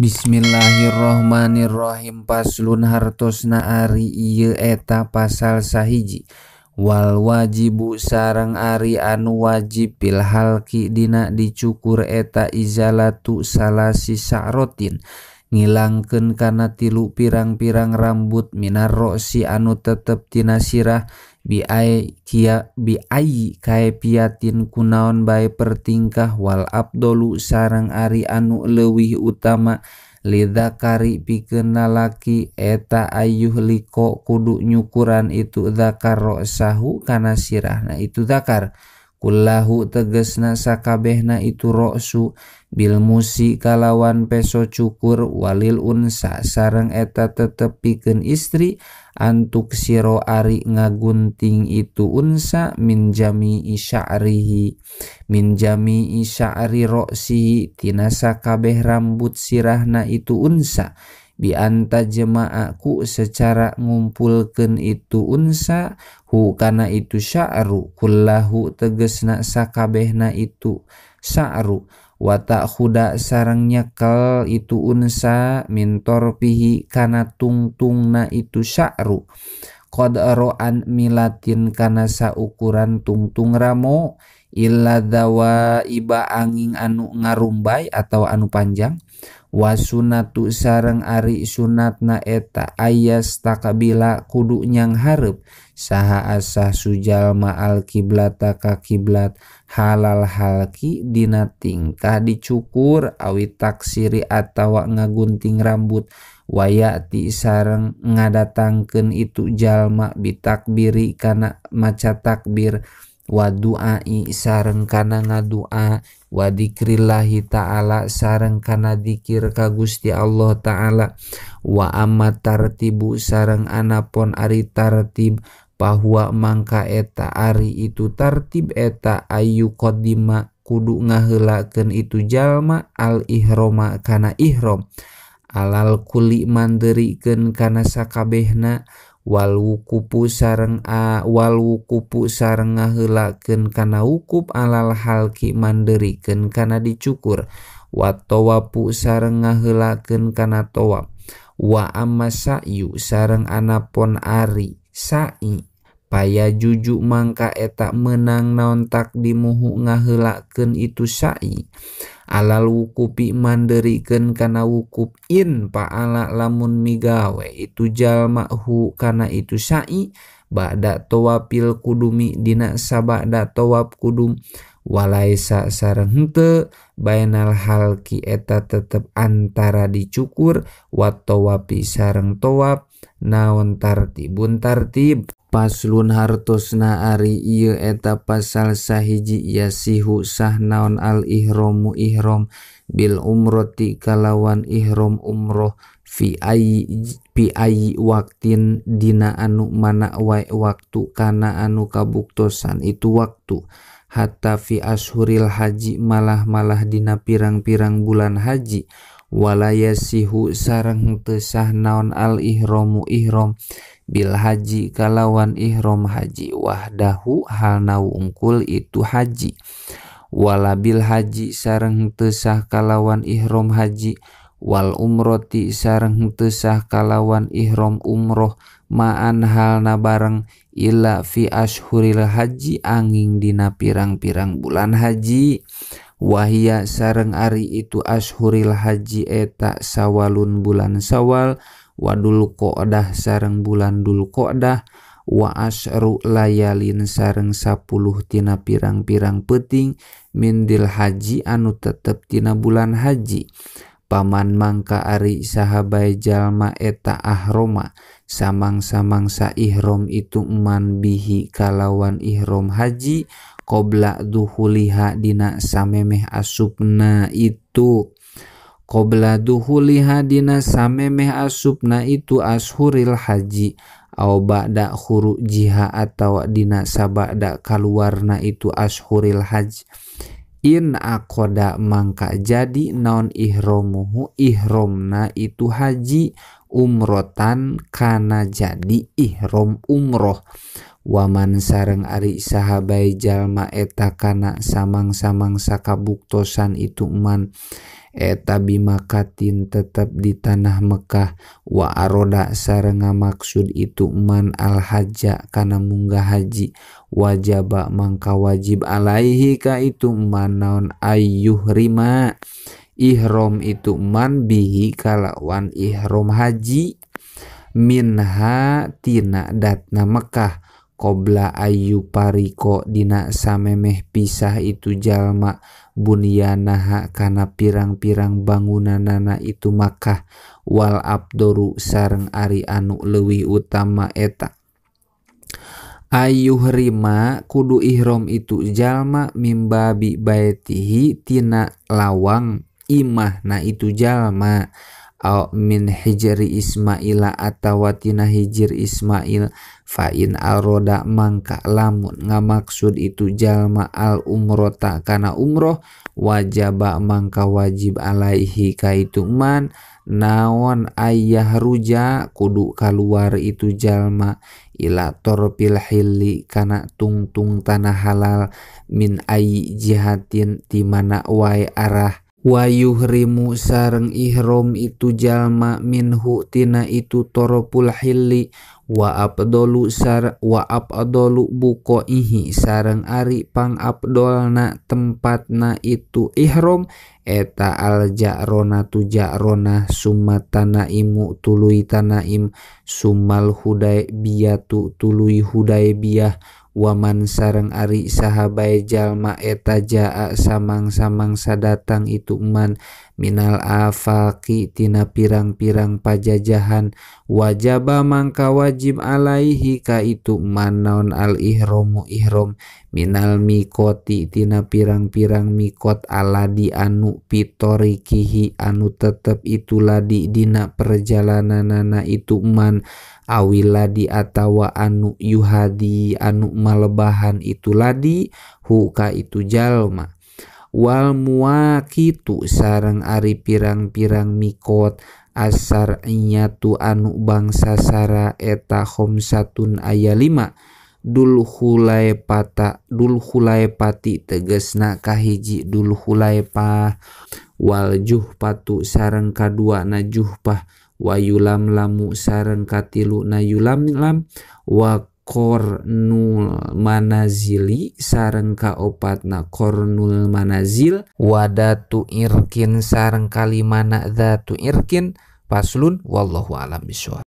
Bismillahirrohmanirrohim. Paslun hartosna ari ieu eta pasal sahiji. Wal wajibu sareng ari anu wajib fil halqi dina dicukur eta izalatu salasi sa'rotin ngilangkeun kana tilu pirang-pirang rambut minar ro'si anu tetep tina sirah bi ai kaepiatin kunaon bae pertingkah wal abdolu sareng ari anu leuwih utama lidzakari pikeun lalaki eta ayuh liko kudu nyukuran itu zakar ro'sahu kana sirahna itu zakar kullahu tegesna sakabehna itu ro'su bil musi kalawan peso cukur walil unsa sareng eta tetep pikeun istri antuk siro ari ngagunting itu unsa min jami'i sya'rihi min jami'i sya'ri ro'sihi tina sakabeh rambut sirahna itu unsa bi anta jema'aku secara ngumpulkeun itu unsa hu kana itu sya'ru kullahu tegesna sakabehna itu sya'ru wa ta'khuda sareng nyekel itu unsa min torpihi kana tungtungna itu sya'ru qadro'an milatin kana saukuran tungtung ramo illa dawa iba angin anu ngarumbai atau anu panjang wasunatu sareng ari sunatna eta ayas takabila kudu nyang hareup saha asah sujalma al kiblata ka kiblat halal halki dina tingkah dicukur awi taksiri atawa ngagunting rambut wayati sareng ngadatangkeun itu jalma bitakbiri kana maca takbir wa du'ai sareng kana ngadua wa dzikrillahi ta'ala sareng kana dzikir ka Gusti Allah ta'ala wa amma tartibu sareng anapon ari tartib bahwa mangka eta ari itu tartib eta ayu qadima kudu ngaheulakeun itu jalma al ihroma kana ihram alal kuli manderikeun kana sakabehna wal wukupu sareng ngaheulakeun kana wukuf alal halqi manderikeun kana dicukur wa tawafu sareng ngaheulakeun kana tawaf wa amma sa'yu sareng anapon ari sa'i paya juju mangka eta meunang naon takdimuhu ngaheulakeun itu sa'i alal wukupi manderikeun kana wukuf in pa'ala lamun migawe itu jalma hu kana itu sa'i ba'da tawafil kudumi dina sabada tawaf kudum walaisa sareng henteu bainal halqi eta tetep antara dicukur wa tawafi sareng tawaf naon tartibun tartib. Paslun hartosna ari ieu eta pasal sahiji yasihu sah naon al ihramu ihram bil umrati kalawan ihram umroh fi ayyi waktin dina anu mana wae waktu kana anu kabuktosan itu waktu hatta fi ashuril haji malah-malah dina pirang-pirang bulan haji walayasihu sareng teu sah naon al ihramu ihram bil haji kalawan ihram haji wahdahu halna wungkul itu haji wala bil haji sareng teu sah kalawan ihram haji wal umroti sareng teu sah kalawan ihram umroh ma'an halna bareng illa fi ashuril haji angin dina pirang-pirang bulan haji wahia sareng ari itu ashuril haji eta sawalun bulan sawal wadul qo'dah sareng bulan dul qo'dah wa asru layalin sareng 10 tina pirang-pirang peuting mindil haji anu tetep tina bulan haji paman mangka ari sahabai jalma eta ahroma samang-samangsa ihrom itu man bihi kalawan ihrom haji qobla duhuliha dina samemeh asupna itu qobla duhuliha dina samemeh asupna itu ashuril haji au ba'da khurujiha atawa dina sabada kaluarna itu ashuril haji in aqoda mangka jadi naon ihromuhu ihромna itu haji umrotan kana jadi ihrom umroh Waman sareng ari sahabai jalma eta kana samang-samang sakabuktosan itu man eta bimakatin tetep di tanah Mekah wa aroda sareng ngamaksud itu man al hajja kana munggah haji wajaba mangka wajib alaihi ka itu man naon ayyuhrima ihram itu man bihi kalawan ihram haji minha tina datna Mekah qobla ayu pariko dina samemeh pisah itu jalma bunyanaha kana pirang-pirang bangunanana itu Makkah wal abdoru sareng ari anu leuwih utama eta ayuhrima kudu ihram itu jalma mimbabi baitihi tina lawang imahna itu jalma au min hijri Ismaila atawa tina hijir Ismail fa in aroda mangka lamun ngamaksud itu jalma al umrota kana umroh wajaba mangka wajib alaihi ka itu man naon ayah ruja kudu kaluar itu jalma ila torpil hilli kana tungtung tanah halal min ayi jihatin ti mana wae arah wayuhrimu sareng ihram itu jalma minhu tina itu toropul hilli wa abdolu sar wa abdolu buqaihi sareng ari pangabdolna tempatna itu ihram eta al ja'rona tu ja'rona summa tanaimu tuluy tanaim summal hudaybiyatu tuluy hudaybiyah waman sareng ari sahabai jalma eta jaa samang-samang sadatang itu man minal afaqi tina pirang-pirang pajajahan wajaba mangka wajib alaihi ka itu man naon al ihramu ihram minal mikoti tina pirang-pirang mikot aladi anu pitorikihi anu tetep itu ladi dina perjalananana itu man awiladi atawa anu yuhadi anu malebahan itu ladi huka itu jalma wal muwaqitu sareng ari pirang-pirang mikot asar'iyatu anu bangsa sara eta khamsatun aya 5 dul hulaipata dul hulaipati tegesna kahiji dul hulaipah wal juhpatu sareng kadua na juhpah wa yulam lamu sareng katilu na yulam lam wa kornul manazili sareng kaopatna kornul manazil wadatu irkin sareng kalimana dzatu irkin. Faslun wallahu alam bisawab.